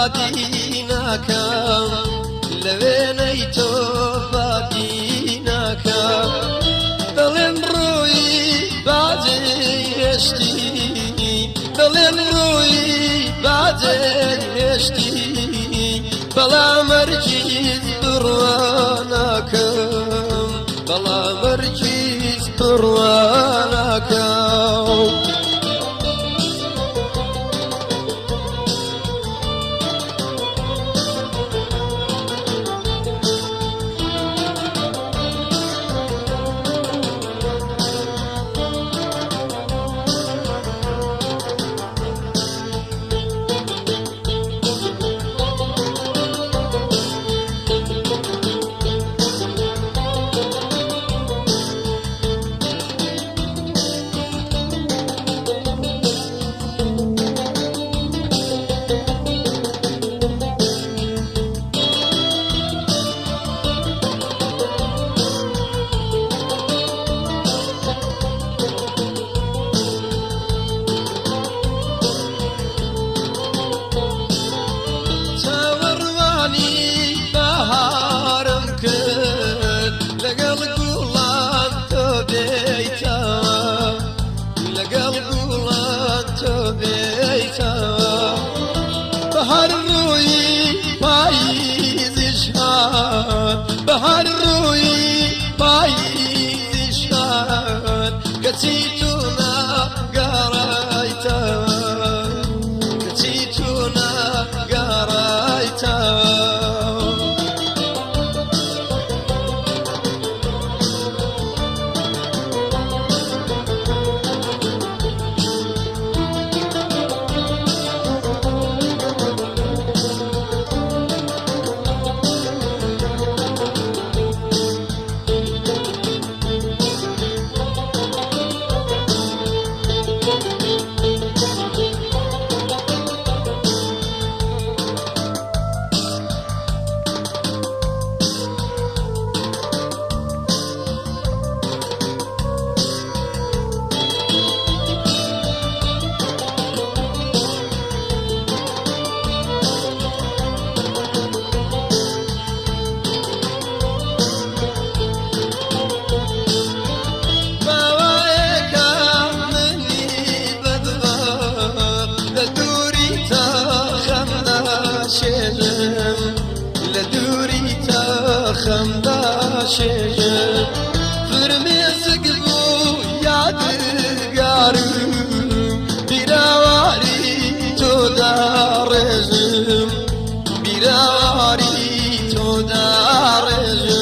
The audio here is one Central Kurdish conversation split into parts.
بادی ناکەم، لە وێنەی تۆ بادی ناکەم. دەڵێن ڕووی باجێ هێشتی، دەڵێن ڕووی باجێ هێشتی، بەڵام هەرگیز بڕوا ناکەم، بەڵام هەرگیز بڕوا ناکەم. چاوەڕوانی بەهارم کرد، لەگەڵ گوڵان تۆ بێیتەوە، لەگەڵ گوڵان تۆ بێیتەوە. بەهار ڕووی پاییزیش هات، بەهار ڕووی پاییزیش هات، کەچی تۆ ناگەڕایتەوە، کەچی تۆ ناگەڕایتەوە. باوایەکە منی بەدبەخت لە دووری تا خەمدا شێژم، لە دووری تا خەمدا شێژم. فرمێسک بوو یادگارم، بیرەواری تۆ داڕێژم، بیرەواری تۆ داڕێژم.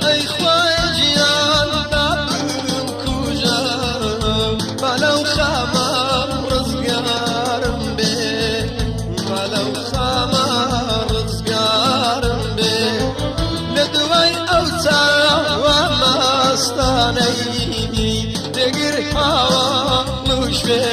ئەی خوایە گیان بابم کوژە، با لەو خامە ڕزگارم بێ، با لەو خامە ڕزگارم بێ. لە دوای ئەو چاوە مەستانەی دەگر هاواڵ و شوێ